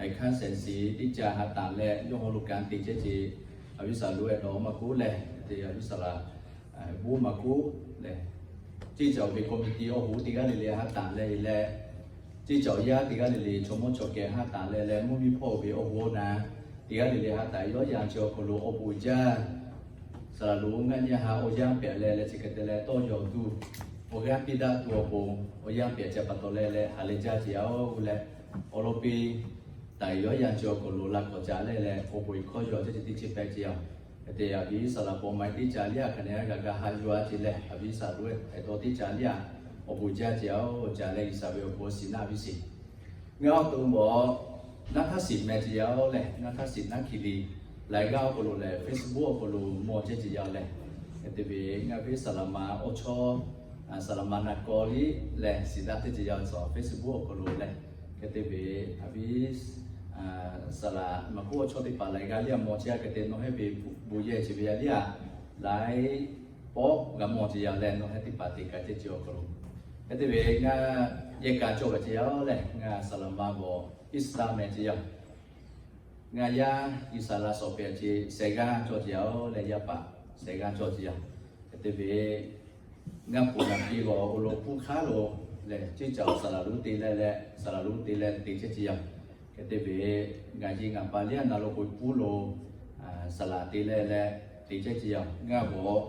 Haiˬ hkanˇ shehˍ shiˍ teˇ caˇ ha taˍ leh, yawˇ haw lo kanˉ te chehˇ ce, a viˉ saˍ laꞈ ehˉ dawˇ maˇ k'oˆ lehˬ, te a viˉ saˍ laꞈ, boˆ maˇ k'oˆ lehˬ, ceˇ caˬ ve committee awˬ hoˉ teˇ g'aˇ le le ha taˍ leh leh, ceˇ caˬ yaˇ teˇ g'aˇ le le chaw mawˇ chaw kehˬ ha taˍ leh leh, mvuhˇ miˬ hpawˇ ve awˬ hoˉ awˬ naˍ teˇ g'aˇ le le ha taˍ yawˇ yanˇ chi awˬ hk'aw lo awˬ bon jaˇ saˍ laꞈ lonˉ ngaˇ nyi ha awˬ yanˇ pehꞈ leh leh, chi hk'e te leh tawˇ yaw tuˬ awˬ g'aˇ piˇ daꞈ tuˬ awˬ pon awˬ yanˇ pehꞈ ca pa taw leh leh ha lehˬ jaˇ ce yaˇ-oˬ leh, awˬ lawn piˇ taˍ yawˇ yanˇ chi awˬ hk'aw lo laꞈ k'awꞈ ca leh leh, awˬ bon hkawˇ yaw ce ce teˇ chi hpehꞈ ce yaˇ-oˬ. Hk'e te a viˉ saˍ laꞈ paw ma teˇ caˇ liˇ a hk'a nehˬ g'a ga ha yaw a ce leh, a viˉ saˍ laꞈ ehˉ dawˇ teˇ caˇ liˇ a awˬ bon jaˇ ce yaˇ-oˬ. Ca leh G'uiˬsha ve awˬ bon shiˍ naˆ viˉ shiˍ. Ngaˬ awˬ to mawˬ naˉ htaˇ shiˍ meh ce yaˇ-oˬ leh, naˉ htaˇ shiˍ naˉ hkiˬ liˍ laiˬ g'aˇ awˬ hk'aw lo lehˬ, Facebook awˬ hk'aw lo mawˬ ce ce yaˇ leh, hk'e te ve ngaˬ viˉ saˍ laꞈ ma awˬ chawˇ, saˍ laꞈ ma naˍ kawˇ liˇ lehˬ shiˍ daꞈ teˇ ce yaˇ-oˬ, Facebook awˬ hk'aw lo leh, hk'e te ve a viˉ saˍ laꞈ ma k'oˆ awˬ chawˇ teˇ hpaˍ laiˬ g'aˇ liˇ a mawˬ ce yaˇ. Hk'e te nawˬ hehˉ ve bon yehˬ chi ve yaˇ liˇ a laiˉ pawˆ g'a mawˬ ce yaˇ leh, nawˬ hehˉ teˇ hpaˍ te ka ce ce awˬ hk'aw lo, hk'e te ve ngaˬ yehˬ kaꞈ cawˬ ve ce yaˇ-oˬ leh, ngaˬ saˍ laꞈ ma bawˬ Easter meh ce yaˇ. Ngaˬ yaˇ G'uiˬsha laꞈ shawˍ pehꞈ ce shehˍ g'aˇ cawˬ ce yaˇ-oˬ leh, yaˇ paˍ shehˍ g'aˇ cawˬ ce yaˇ. Hk'e te ve ngaˬ puˍ naˍ piˇ g'awˬ awˬ lo hpuˇ hk'aˉ lo lehˬ, ceˇ caˬ saˍ laꞈ lonˉ te leh leh, saˍ laꞈ lonˉ te leh te chehˇ ce yaˇ. Hk'e te ve ngaˬ yehˬ ngaˬ pa liˇ a naˍ lo k'oꞈ puˇ lo saˍ laꞈ te leh leh te chehˇ ce yaˇ. Ngaˬ bawˬ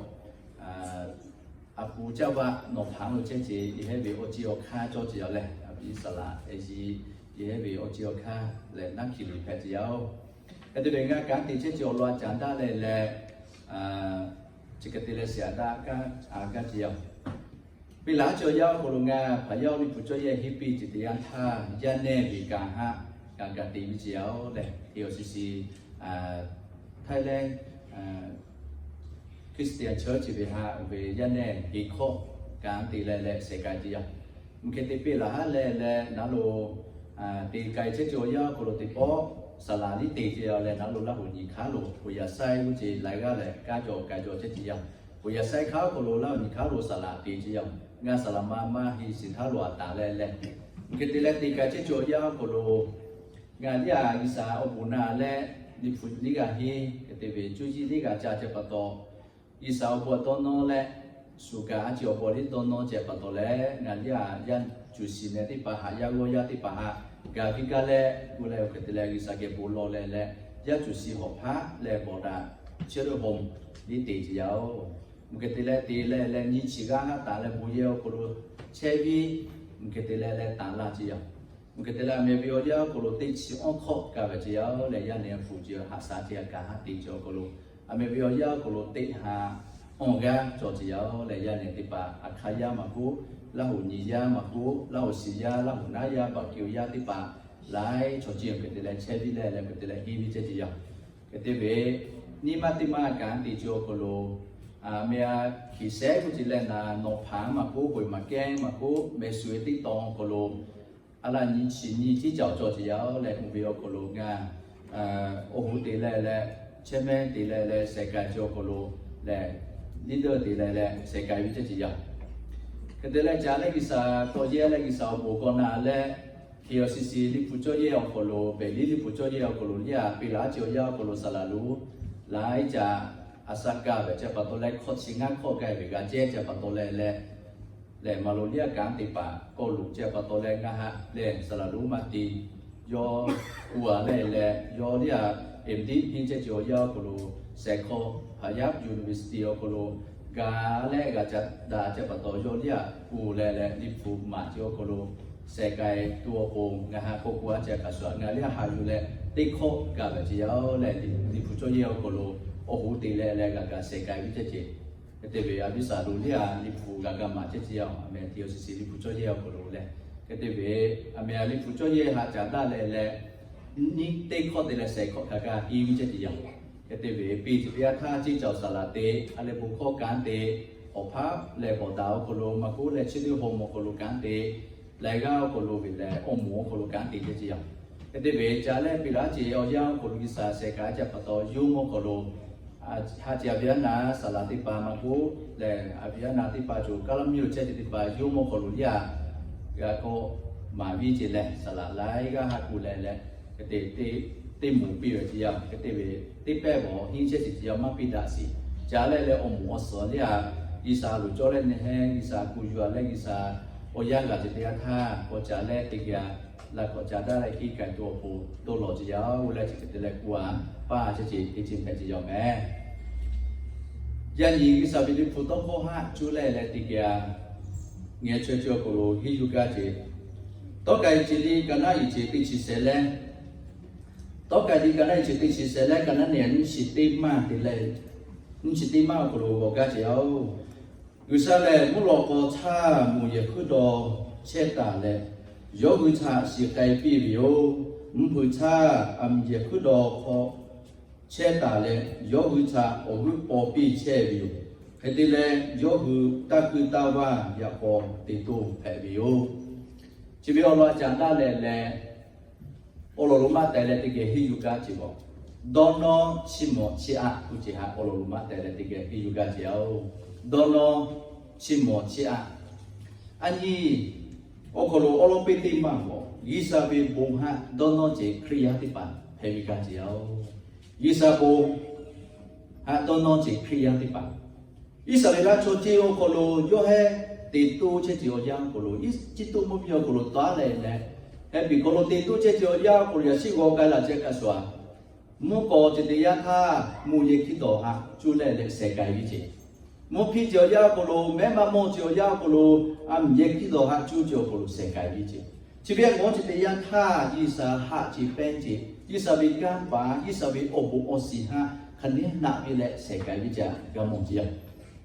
a puˍ caˇ vaˆ nawˬ hpaˍ lo chehˇ ce, yehˬ hehˉ ve awˬ ceˇ awˬ hkanˇ cawˬ ce yaˇ leh, a viˉ saˍ laꞈ ehˉ yehˬ hehˉ ve awˬ ceˇ awˬ hkanˇ lehˬ naˉ hkiˬ liˍ hpehꞈ ce yaˇ-oˬ. Hk'e te ve ngaˬ kanˉ te chehˇ ce awˬ lawn a caˍ daꞈ leh leh, chi hk'e te leh shiˍ a daꞈ kanˉ a gaˇ ce yaˇ. Piˇ laꞈ haˉ chi awˬ yanˇ awˬ hk'aw lo ngaˬ hpaˍ yaˇ awˬ liˇ hpu cawˇ yehˬ henˇ piˇ ce teˇ yanˇ htaˇ, yaˇ nehˇ ve kanˉ haˆ kaꞈ gaˬ te viˉ ce yaˇ-oˬ leh, T O C C Thailand Christian Church ve haꞈ ve yaˇ nehˇ heˍ hkawˇ kanˉ te leh leh shehˍ k'ai ce yaˇ. Mvuhˇ hk'e te piˇ laꞈ haˉ leh leh naˉ lo te k'ai chehˇ ce awˬ yanˇ awˬ hk'aw lo teˇ pawˆ saˍ laꞈ liˇ te ce yaˇ leh, naˉ lo Laˇ huˍ nyi hk'aˉ lo Ponˬ yaˍ saiˉ g'uˇ ce laiˬ g'aˇ leh kanˉ cawˬ k'ai cawˬ chehˇ ce yaˇ. Ponˬ yaˍ saiˉ hk'aˉ awˬ hk'aw lo Laˇ huˍ nyi hk'aˉ lo saˍ laꞈ te ce yaˇ. Ngaˬ saˍ laꞈ ma maˇ heˆ shiˍ htaˇ lo a taˍ leh leh, mvuhˇ hk'e te leh te k'ai chehˇ ce awˬ yanˇ awˬ hk'aw lo ngaˬ liˇ a G'uiˬsha awˬ bon naˍ leh, liꞈ hpu liˇ g'a henˇ, hk'e te ve cuˇ yiˍ liˇ g'a ca ce pa taw, G'uiˬsha awˬ bon a dawˇ nawˇ leh, shuˍ kaꞈ a ciˉ awˬ bon liˇ dawˇ nawˇ ce pa taw leh, ngaˬ liˇ a yaˇ cuˬ shiˍ meh teˇ hpaˍ haꞈ, yaˇ g'awˇ yaˇ teˇ hpaˍ haꞈ gaˬ viˇ gaˇ leh, gu leh awˬ hk'e te leh G'uiˬsha geh bon lawˬ leh leh, yaˇ cuˬ shiˍ hawˍ hpaˇ leh bawˬ daꞈ chehˇ leuˆ hawˍ liˇ te ce yaˇ-oˬ. Mvuhˇ hk'e te leh te leh leh nyi chi g'aˇ haˉ taˍ leh bon yehˬ awˬ hk'aw lo chehˇ viˉ, mvuhˇ hk'e te leh leh taˍ laˇ ce yaˇ. Mvuhˇ hk'e te leh meh ve awˬ yanˇ awˬ hk'aw lo teˇ chi awˬ hkawˇ kaꞈ ve ce yaˇ-oˬ leh, yaˇ nehˬ hpu ce haꞈ shaˍ ce a kaꞈ haˉ te ce awˬ hk'aw lo, a meh ve awˬ yanˇ awˬ hk'aw lo teˇ ha awˬ g'aˇ cawˬ ce yaˇ-oˬ leh, yaˇ nehˬ teˇ hpaˍ a hk'aˇ yaˇ maˇ k'oˆ, Laˇ huˍ nyi yaˇ maˇ k'oˆ, Laˇ huˍ shiˍ yaˇ, Laˇ huˍ naˉ yaˇ, baˬ keu yaˇ teˇ hpaˍ laiˉ chaw ce awˬ hk'e te leh chehˇ viˉ leh leh hk'e te leh henˇ viˉ chehˇ ce yaˇ. Hk'e te ve nyi ma teˇ ma kanˉ te ce awˬ hk'aw lo, a meh a hkiˬ shehˉ g'uˇ ce leh naˍ, nawˬ hpaˍ maˇ k'oˆ, k'oꞈ-e maˍ kehˉ maˇ k'oˆ, meh shuˍ ve teˇ tawn awˬ hk'aw lo a laˇ nyi chi nyi tiˉ caˬ cawˬ ce yaˇ-oˬ leh, mvuhˇ ve awˬ hk'aw lo ngaˬ awˬ hoˉ te leh leh, chehˇ mehˇ te leh leh shehˍ k'ai ce awˬ hk'aw lo lehˬ, leader te leh leh shehˍ k'ai viˉ chehˇ ce yaˇ. Hk'e te leh ca leh G'uiˬsha tawˇ yehˇ leh G'uiˬsha awˬ bon kawˆ na leh, T O C C liˇ hpu cawˇ yehˇ awˬ hk'aw lo, Beˍ liˉ liˇ hpu cawˇ yehˇ awˬ hk'aw lo yaˇ piˇ laꞈ haˉ ce awˬ yanˇ awˬ hk'aw lo saˍ laꞈ lonˉ laiˉ caꞈ a shaꞈ kaˇ ve ce pa taw leh, hkawˇ chi ngaˇ hkawˇ k'ai ve g'a cehˇ ce pa taw leh leh, lehˬ maˇ lo liˇ a kanˉ te paˍ kawˆ loꞈ ce pa taw leh ngaˬ haꞈ lehˬ saˍ laꞈ lonˉ maˇ te yawˇ uˇ a leh leh, yawˇ liˇ a M.Div henˇ chehˇ ce awˬ yanˇ awˬ hk'aw lo, Saiˍ hkawˇ Hpaˍ yaˇ University awˬ hk'aw lo ga leh g'a ca daꞈ ce pa taw, yawˇ liˇ a uˇ leh leh liˇ hpu maˍ ce awˬ hk'aw lo shehˍ k'ai tuˬ awˬ pon ngaˬ haꞈ k'awꞈ k'oˆ a ce kaꞈ shuˍ, ngaˬ liˇ a haꞈ yuˬ leh teˇ hkawˇ gaˬ ve ce yaˇ-oˬ leh, liˇ hpu cawˇ yehˇ awˬ hk'aw lo awˬ hoˉ te leh leh g'a ga shehˍ k'ai viˉ chehˇ ce. Hk'e te ve a viˉ saˍ laꞈ lonˉ liˇ a liˇ hpu g'a ga maˍ chehˇ ce yaˇ-oˬ. A meh T O C C liˇ hpu cawˇ yehˇ awˬ hk'aw lo leh, hk'e te ve a meh a liˇ hpu cawˇ yehˇ haꞈ caˍ daꞈ leh leh, nyi teˇ hkawˇ te leh shehˍ hkawˇ hk'a gaˇ henˇ viˉ chehˇ ce yaˇ. Hk'e te ve piˇ ce teˇ yanˇ htaˇ, ceˇ caˬ saˍ laꞈ te, a leh bon hkawˇ kanˉ te, awˬ hpaˇ leh bawˬ daꞈ awˬ hk'aw lo maˇ k'oˆ leh, chi teˇ hawˬ mawˬ awˬ hk'aw lo kanˉ te, laiˬ g'aˇ awˬ hk'aw lo ve leh awˬ moˍ awˬ hk'aw lo kanˉ te chehˇ ce yaˇ. Hk'e te ve ca leh piˇ laꞈ ce awˬ yanˇ awˬ hk'aw lo G'uiˬsha shehˍ k'ai ce pa taw, yawˇ mawˇ awˬ hk'aw lo ha ce a viˉ a naˍ saˍ laꞈ teˇ hpaˍ maˇ k'oˆ leh, a viˉ a naˍ teˇ hpaˍ cawˬ kaˉ laˇ miˇ lo chehˇ ce teˇ hpaˍ yawˇ mawˇ awˬ hk'aw lo yaˇ g'a kawˆ maˍ viˉ ce leh, saˍ laꞈ laiˉ g'aˇ haꞈ k'oˆ leh leh, te teˇ moˍ piˇ ve teˇ yanˇ hk'e te ve, teˇ pehˇ bawˬ hiˉ chehˇ shiˍ teˇ yanˇ maˇ piˇ daꞈ shiˍ. Ca leh leh awˬ moˍ awˬ suhˍ leh a, G'uiˬsha loˍ cawˇ leh neˇ hehˉ G'uiˬsha kuˬ yuˬ a leh G'uiˬsha awˬ yanˇ g'a ce teˇ yanˇ htaˇ k'awꞈ ca leh teˇ geh a, laꞈ k'awꞈ ca daˇ leh kiˇ k'ai tuˬ awˬ pon dawˇ lawˬ ce yaˇ oˬ leh chi hk'e te leh k'oˆ a, paˇ chehˇ ce teˇ ceuˬ hpehꞈ ce yaˇ mehˍ. Yaˇ nyi G'uiˬsha ve liꞈ hpu tawˇ hkawˇ haˆ cuˇ leh leh teˇ geh a, ngeh chaweh chi awˬ hk'aw lo henˇ yuˬ gaˇ ce. Tawˇ k'ai ce liˇ ka naˉ iˍ ce teˇ chi shehˍ leh, tawˇ k'ai liˇ ka naˉ iˍ ce teˇ chi shehˍ leh ka naˉ nehˬ nyiˇ chi teˇ maˇ te leh, nyiˇ chi teˇ maˇ awˬ hk'aw lo g'awˬ gaˇ ce yaˇ oˬ. G'uiˬsha lehˬ mvuhˇ lawꞈ k'aw htaˇ moˍ yehˬ hkuiˉ daw chehˇ taˍ leh, yawˇ hui htaꞈ shiˍ k'ai piˇ ve yoˬ. Mvuhˇ hpeuꞈ htaˇ aˬ miˍ yehˬ hkuiˉ daw hk'aw chehˇ taˍ leh, yawˇ hui htaꞈ awˬ g'euˆ paw piˇ chehˇ ve yoˬ. Hk'e te leh, yawˇ hui taˇ kuiˇ taˇ vaˇ yaꞈ k'aw te toˇ hpehꞈ ve yoˬ. Chi ve awˬ lawn a caꞈ daˇ leh leh, awˬ lawn lo maˇ teh leh teˇ geh henˇ yuˬ gaˇ ce bawˬ. Dawˇ nawˇ chiˇ mawˬ chiˇ aˆ k'oˆ ce haꞈ awˬ lawn lo maˇ teh leh teˇ geh henˇ yuˬ gaˇ ce yaˇ oˬ. Dawˇ nawˇ chiˇ mawˬ chiˇ aˆ. A nyi awˬ hk'aw lo awˉ lawˉ piˇ teˇ maˇ bawˬ, G'uiˬsha ve bon haꞈ dawˇ nawˇ ce Hkriꞈ yaˇ teˇ hpaˍ hpehꞈ ve gaˇ ce yaˇ oˬ. G'uiˬsha bon haꞈ dawˇ nawˇ ce Hkriꞈ yaˇ teˇ hpaˍ, Iˉsaˍreˍlaˆ chaw ceˇ awˬ hk'aw lo yawˇ hehˉ te toˇ chehˇ ce awˬ yanˇ awˬ hk'aw lo, Eˇjiˇtuꞈ mvuhˇmiˬ awˬ hk'aw lo taˍ leh leh, heh piˍ hk'aw lo te toˇ chehˇ ce awˬ yanˇ awˬ hk'aw lo yaꞈ shiˆ g'aw k'ai laˬ ce kaꞈ shuˍ a, mvuhˇ k'aw ce teˇ yanˇ htaˇ moˍ yehˬ hkiˇ tawˍ haꞈ cuˇ leh leh shehˍ k'ai ve ce. Mvuhˇ hpiˇ ce awˬ yanˇ awˬ hk'aw lo, mehˉ maˇ mawˇ ce awˬ yanˇ awˬ hk'aw lo, aˬ miˍ yehˬ hkiˇ tawˍ haꞈ cuˇ ce awˬ hk'aw lo shehˍ k'ai ve ce. Chi ve a mawˇ ce teˇ yanˇ htaˇ G'uiˬsha haꞈ ce pehˇ ce, G'uiˬsha ve kanˇ paˍ, G'uiˬsha ve awˬ bon awˬ shiˍ haꞈ hk'aˬ neˉ naꞈ ve leh shehˍ k'ai ve ce g'a mawˬ ce yaˇ.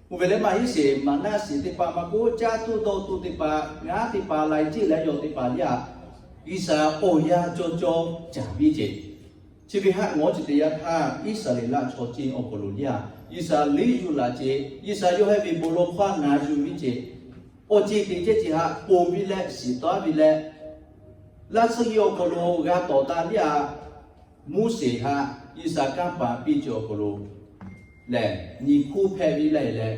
Oˇ ve leh maˇ heˆ sheˍ, maˍ naˆ shiˍ teˇ hpaˍ maˇ k'oˆ, caˇ tuˬ dawˇ tuˬ teˇ hpaˍ, ngaˉ teˇ hpaˍ, laiˬ ceˇ laiˬ yawˬ teˇ hpaˍ liˇ a, G'uiˬsha awˬ yanˇ cawˇ cawˇ caˍ ve ce. Chi ve haꞈ ngawˬ ce teˇ yanˇ htaˇ Iˉsaˍreˍlaˆ chaw ceˇ awˬ hk'aw lo liˇ a, G'uiˬsha liˇ yuˬ laˬ ce, G'uiˬsha yawˇ hehˉ ve bon lawˬ hkawˇ na yuˬ ve ce. Awˬ ceˇ te cehˇ ce haꞈ ponˬ ve leh shiˍ tawˉ ve leh, laˇ suhˆ yehˬ awˬ hk'aw lo g'a tawˍ taˍ liˇ a, Moˉseˍ haꞈ G'uiˬsha kanˇ paˍ piˇ ce awˬ hk'aw lo lehˬ, nyi hkuˇ hpehꞈ ve leh leh,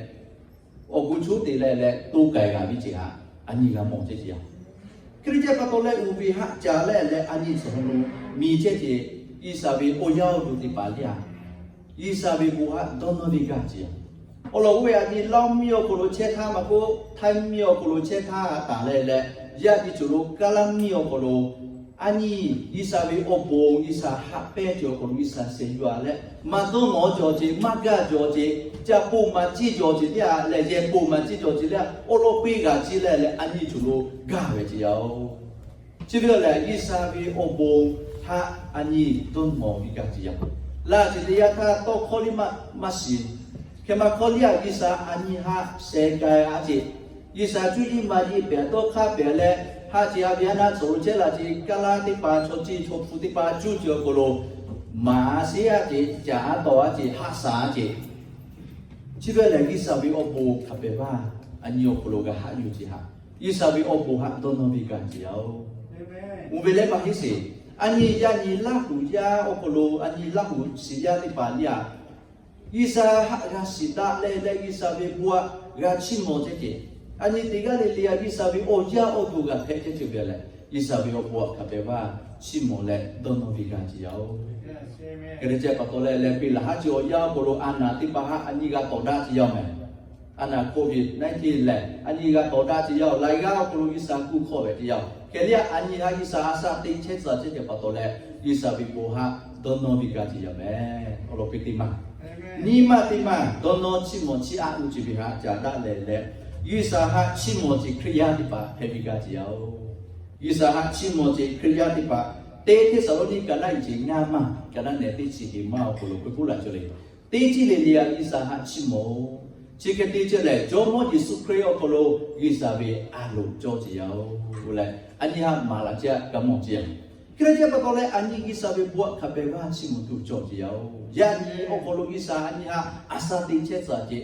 awˬ gu chuˉ te leh leh to k'ai g'a ve ce haꞈ a nyi g'a mawˬ cehˇ ce yaˇ. Hk'e te ceh pa taw leh, uˉ ve haꞈ ca leh leh a nyi suhˍ hk'aw lo miˬ cehˇ ce, G'uiˬsha ve awˬ yaˇ awˬ duˬ teˇ hpaˍ liˇ a, G'uiˬsha ve bon haꞈ dawˇ nawˇ ve gaˇ ce yaˇ. Awˬ lawn oˇ ve a nyi Laˇ miˬ awˬ hk'aw lo chehˇ htaˇ maˇ k'oˆ, Htaiˇ miˬ awˬ hk'aw lo chehˇ htaˇ taˍ leh leh, yaˇ nyi cawˬ lo Kaˇlaˇ miˬ awˬ hk'aw lo a nyi G'uiˬsha ve awˬ bon G'uiˬsha haꞈ pehˇ ce awˬ hk'aw lo G'uiˬsha shehˍ yuˬ a leh, maˇ dawˇ ngawˬ cawˬ ce, maˇ gaˇ cawˬ ce, ca ponˬ maˍ ciˇ cawˬ ce teˇ a leh, yehˬ ponˬ maˍ ciˇ cawˬ ce teˇ a, awˬ lawn piˇ g'a ciˇ leh leh a nyi cawˬ lo gaˇ ve ce yaˇ oˬ. Chi ve lehˬ, G'uiˬsha ve awˬ bon haꞈ a nyi dawˇ nawˇ ve gaˇ ce yaˇ. Laˇ ce teˇ yanˇ htaˇ tawˇ hkawˇ liˇ maˇ shiˍ. Hk'e maˇ hkawˇ liˇ a G'uiˬsha a nyi haꞈ shehˍ k'ai a ce. G'uiˬsha cuˇ yiˇ maˇ yiˇ pehˬ dawˇ hk'aˇ pehˬ leh, haꞈ ce a ve a naˆ tsuhꞈ lo chehˇ laˇ ce, Kaˇlaˇ teˇ hpaˍ chaw ceˇ chaw hpu teˇ hpaˍ cuˇ ce awˬ hk'aw lo maˍ a sheˉ a ce, caˍ a tawˍ a ce, haꞈ shaˍ a ce. Chi ve lehˬ, G'uiˬsha ve awˬ bon hk'a pehˬ vaˇ a nyi awˬ hk'aw lo g'a haꞈ yuˬ ce haꞈ, G'uiˬsha ve awˬ bon haꞈ dawˇ nawˇ ve gaˇ ce yaˇ oˬ. Oˇ ve leh maˇ heˆ sheˍ, a nyi yaˇ nyi Laˇ huˍ yaˇ awˬ hk'aw lo a nyi Laˇ huˍ shiˍ yaˇ teˇ hpaˍ liˇ a, G'uiˬsha haꞈ g'a shiˍ daꞈ leh leh G'uiˬsha ve bon haꞈ g'a chiˇ mawˬ cehˇ ce. A nyi teˇ g'aˇ le le a G'uiˬsha ve awˬ yaˇ awˬ duˬ g'a hpehꞈ cehˇ ce ve lehˬ, G'uiˬsha ve awˬ bon hk'a pehˬ vaˇ chiˇ mawˬ leh dawˇ nawˇ ve gaˇ ce yaˇ oˬ. Hk'e te ceh pa taw leh leh, piˇ laˬ haˉ ce awˬ yanˇ awˬ hk'aw lo a naˍ teˇ hpaˍ haꞈ a nyi g'a tawˍ daꞈ ce yaˇ mehˍ. A naˍ COVID nineteen lehˬ a nyi g'a tawˍ daꞈ ce yaˇ oˬ. Laiˬ g'aˇ awˬ hk'aw lo G'uiˬsha kuˇ hkawˇ ve ce yaˇ oˬ. Hk'e liˇ a nyi haꞈ G'uiˬsha a shaꞈ teꞈ chehˇ tcuh cehˇ ce pa taw leh, G'uiˬsha ve bon haꞈ dawˇ nawˇ ve gaˇ ce yaˇ mehˍ. Awˬ lawn piˇ teˇ maˇ, nyiˇ maˇ teˇ maˇ dawˇ nawˇ chiˇ mawˬ chiˇ aˆ uˉ ce ve haꞈ ca daꞈ leh leh, G'uiˬsha haꞈ chiˇ mawˬ ce Hkriꞈ yaˇ teˇ hpaˍ hpehꞈ ve gaˇ ce yaˇ oˬ. G'uiˬsha haꞈ chiˇ mawˬ ce Hkriꞈ yaˇ teˇ hpaˍ, teˇ Hteˇsaˍlawˇniˆ ka naˉ iˍ ce ngaˇ maˇ ka naˉ nehˬ teˇ chi teˇ maˇ awˬ hk'aw lo k'oˆ laˇ cawˬ le. Teˇ ceuˬ le le a G'uiˬsha haꞈ chiˇ mawˬ oˬ. Chi hk'e te ceh lehˬ, Jawˇmawˇ Yeˍsuˆ Hkriꞈ awˬ hk'aw lo G'uiˬsha ve a loˍ cawˇ ce yaˇ oˬ leh, a nyi haꞈ maˍ laꞈ ce a ka mawˬ ce yaˇ. Hk'e te ceh pa taw leh, a nyi G'uiˬsha ve bon hk'a pehˬ vaˇ chiˇ mvuh tuˬ cawˬ ce yaˇ oˬ. Yaˇ nyi awˬ hk'aw lo G'uiˬsha a nyi haꞈ a shaꞈ teꞈ chehˇ tcuh ce.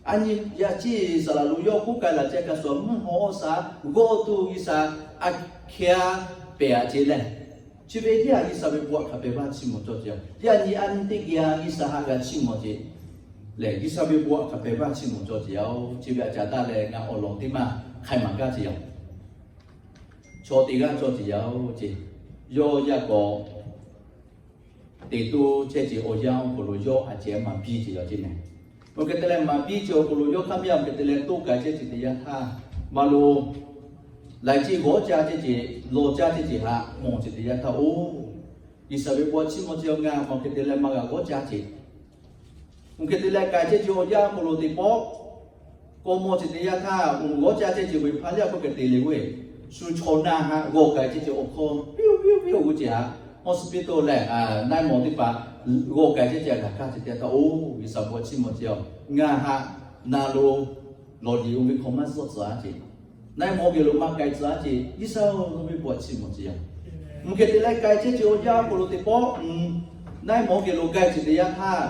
A nyi yaꞈ ciˉ saˍ laˍ lo yawˇ k'oˆ k'ai laꞈ ce ka shuˍ, mvuhˇ haw awˬ shaˍ g'awˇ tuˬ G'uiˬsha a hkeh a pehˬ a ce leh, chi ve yaˇ G'uiˬsha ve bon hk'a pehˬ vaˇ chiˇ mvuh cawˇ ce yaˇ. Yaˇ nyi a nyi teˇ geh a G'uiˬsha haꞈ g'a chiˇ mvuh ce lehˬ, G'uiˬsha ve bon hk'a pehˬ vaˇ chiˇ mvuh cawˇ ce yaˇ oˬ. Chi ve a caꞈ daꞈ leh ngaˬ awˬ lawn teˇ maˇ hk'ai maˍ gaˇ ce yaˇ. Chaw teˇ g'aˇ cawˇ ce yaˇ oˬ ce. Yawˇ yaˇ k'awꞈ teꞈ to chehˇ ce awˬ yanˇ awˬ hk'aw lo yawˇ a cehˬ maˍ piˇ ce yaw ce mehˍ. Oˇ hk'e te leh maˍ piˇ ce awˬ hk'aw lo yawˇ hk'aˇ miˇ a hk'e te leh toˇ k'ai chehˇ ce teˇ yanˇ htaˇ, maˇ lo laiˬ ce g'awˇ ca chehˇ ce, lawˬ ca chehˇ ce haꞈ mawˬ ce teˇ yanˇ htaˇ, oˇ, G'uiˬsha ve bon chiˇ mvuh ce yaw, ngaˬ maˇ hk'e te leh maˇ g'a g'awˇ ca ce. Oˇ hk'e te leh k'ai chehˇ ce awˬ yanˇ awˬ hk'aw lo teˇ pawˆ k'awꞈ mawˬ ce teˇ yanˇ htaˇ, oˇ g'awˇ ca chehˇ ce ve hpaˇ yaˇ hk'oˆ hk'e te le ve, shu chaw na haꞈ g'awˬ k'ai chehˇ ce awˬ hkawˇ piˇ-oˆ piˇ-oˆ piˇ-oˆ g'uˇ ce haꞈ, hospital lehˬ, naiˉ mawˬ teˇ hpaˍ g'awˬ k'ai chehˇ ce a gaˬ kaˇ ce teˇ yanˇ htaˇ, oˇ, G'uiˬsha bon chiˇ mvuh ce yaw, ngaˬ haꞈ na lo lawˬ liꞈ oˇ ve hk'aw maˇ suhˆ tcuh a ce, naiˉ mawˬ geh lo maˇ k'ai tcuh a ce, G'uiˬsha-oˬ, nawˬ ve bon chiˇ mvuh ce yaw. Oˇ hk'e te leh k'ai chehˇ ce awˬ yanˇ awˬ hk'aw lo teˇ pawˆ, naiˉ mawˬ geh lo k'ai ce teˇ yanˇ htaˇ,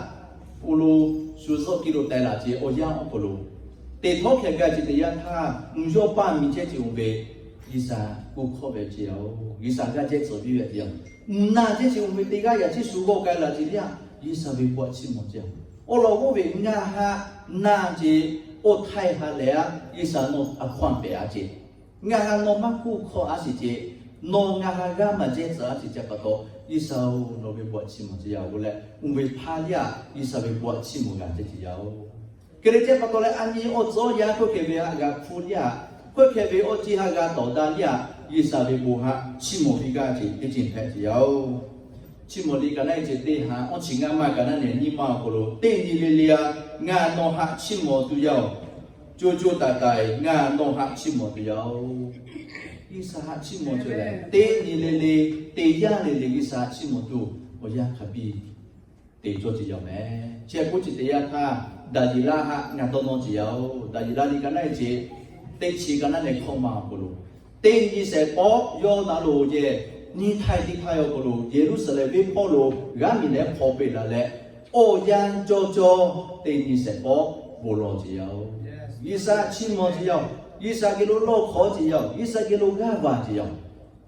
oˇ lo shu zuhˆ kiˇ lo taiˍ laˬ ce awˬ yanˇ awˬ hk'aw lo, teˇ htawˇ hkeh gaˇ ce teˇ yanˇ htaˇ, mvuhˇ yawˇ paˇ miˬ chehˇ ce oˇ ve, G'uiˬsha kuˇ hkawˇ ve ce yaw, G'uiˬsha g'aˇ jehˇ tcuh piˇ ve ce yaw. Mvuhˇ naˆ chehˇ ce oˇ ve teˇ g'aˇ yaꞈ chi shu g'awˇ k'ai laˬ ce liˇ a, G'uiˬsha ve bon chiˇ mvuh ce yaw. Awˬ lawn k'oˆ ve, ngaˬ haꞈ na ce, oˇ htaiˇ ha lehˬ a, G'uiˬsha nawˬ a hkawˇ a pehꞈ a ce. Ngaˬ haꞈ nawˬ maˇ kuˇ hkawˇ a shiˍ ce, nawˬ ngaˬ haꞈ g'aˇ maˇ jehˇ tcuh a ce ce pa taw, G'uiˬsha-oˬ, nawˬ ve bon chiˇ mvuh ce yaw k'oˆ leh, oˇ ve hpaˇ yaˇ G'uiˬsha ve bon chiˇ mvuh g'a ce ce yaw. Hk'e te ce pa taw leh, a nyi awˬ tcuhˉ awˬ yanˇ hk'oˆ hkeh ve haꞈ g'a hpuˇ liˇ a, hk'oˆ hkeh ve awˬ ceˇ haꞈ g'a tawˍ daꞈ liˇ a, G'uiˬsha ve bon haꞈ chiˇ mvuh piˇ gaˇ ce teˇ ceuˬ hpehꞈ ce yaw. Chiˇ mvuh liꞈ ka naˉ e ce teˇ ha awˇ chi ngaˇ maˇ ka naˉ nehˬ nyiˇ maˇ awˬ hk'aw lo, teˇ nyi le le a, ngaˬ nawˬ haꞈ chiˇ mvuh tuˬ yaˇ-oˬ. Co co taiˍ taiˍ ngaˬ nawˬ haꞈ chiˇ mvuh tuˬ yaˇ-oˬ. G'uiˬsha haꞈ chiˇ mvuh tuˬ lehˬ, teˇ nyi le le, teˇ yanˇ le le G'uiˬsha haꞈ chiˇ mvuh tuˬ awˬ yanˇ hk'a biˇ te cawˇ ce yaˇ mehˍ. Chi hk'oˆ ce teˇ yanˇ htaˇ, Daˍyeˍlaˆ haꞈ ngaˬ dawˇ nawˇ ce yaˇ-oˬ. Daˍyeˍlaˆ liꞈ ka naˉ e ce teˇ chi ka naˉ nehˬ hkawˇ ma awˬ hk'aw lo, teˇ nyi shehˍ pawˆ yawˇ na lo yehˬ nyi htaiˇ teˇ htaiˇ awˬ hk'aw lo Yeˍruˆsaˍlehnˍ venˇ hpawˇ lo g'aˇ miˬ leh hpaw peꞈ laˬ leh, awˬ yanˇ cawˇ cawˇ teˇ nyi shehˍ pawˆ bon lawˬ ce yaˇ-oˬ. G'uiˬsha chiˇ mvuh ce yaˇ-oˬ. G'uiˬsha geh lo lawˇ hk'awˇ ce yaˇ-oˬ. G'uiˬsha geh lo g'aˇ va ce yaˇ-oˬ.